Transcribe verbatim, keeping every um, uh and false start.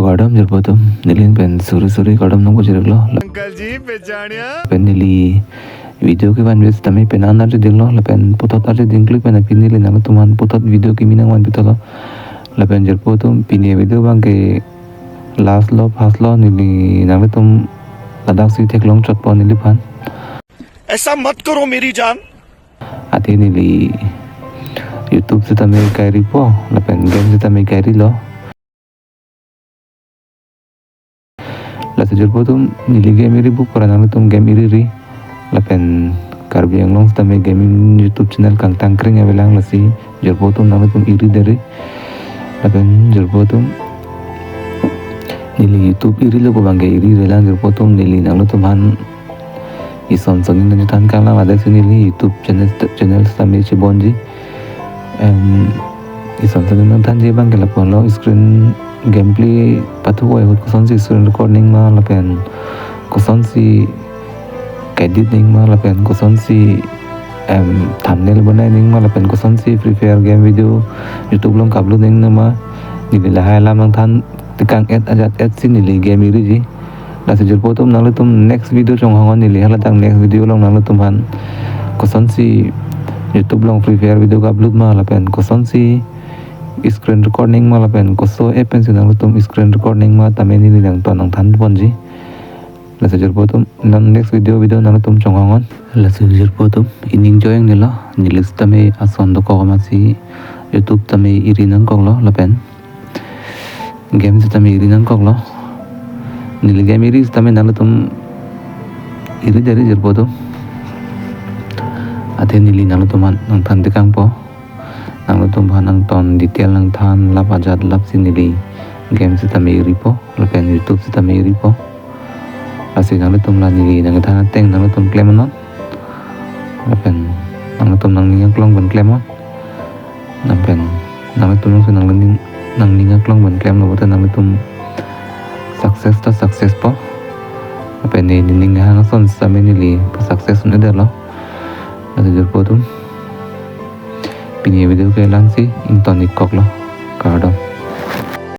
Kardom jirpo atum, neli pen suri suri kardom nangpachiriklo. Uncle ji, pehchaniya? Pen neli video kevan ves tame pen an arjudinglo, lapen puthot arjuding klik pen aphi neli nangtum aphan puthot video kimi nangvan pithotlo. Lapen jirpo atum, pini video abangke last lo, first lo, neli nangtum ladaksi theklong chotpo neliphan. ऐसा मत करो मेरी जान। Athe neli YouTube sitame kairipo, lapen game sitame kairilo. Lasi jirpo atum, neli game iri buk para nangtum game iri ri. Lapen Karbi Anglong sitame gaming YouTube channel kangtang kring avelang, lasi jirpo atum nangtum iri deri. Lapen jirpo atum, neli YouTube irilo ko abangke iri relang jirpo atum, neli nangtum aphan ison son nangthan kanglang, ladak si neli YouTube channel, channel sitame chibonji. Em, ison son nangthanji abangke lapulo, screen gameplay pathu ahut kosonsi screen recording ma, lapen kosonsi edit nangma, lapen kosonsi, em, thumbnail bonai nangma, lapen kosonsi Free Fire game video YouTube along upload nangnema, neli lahai alam nangthan tekang-et ajat-et si neli game iriji. Lasi jirpo atum, nangtum next video chonghong non, neli haladak next video along nangtum aphan kosonsi YouTube along Free Fire video upload ma, lapen kosonsi screen recording ma, lapen koso app pensi nangtum screen recording ma tame neli nangtum nangthanponji. Lasi jirpo atum, non next video video nangtum chonghong non. Lasi jirpo atum, ining joyang nilo, neli sitame ason dokok amatsi YouTube tame iri nangkoklo, lapen game sitame iri nangkoklo. Neli game iri sitame nangtum iri deri jirpo atum. Athe neli nangtum aphan nangthan tekangpo. Nangtum aphan nangtum detail nangthan lap ajat lap si neli game sitame iripo, lapen YouTube sitame iripo. Lasi nangtum la neli nangthan ateng nangtum klem non. Lapen nangtum nangning aklong pen klem non. Lapen nangtum nangsi nangning, nangning aklong pen klemlo pulote nangtum success ta success po. Lapen ne nening hang ason sitame neli pa success un-edetlo. Lasi jirpo atum, pini video ke la-ansi ington-ikkoklo. Kardom.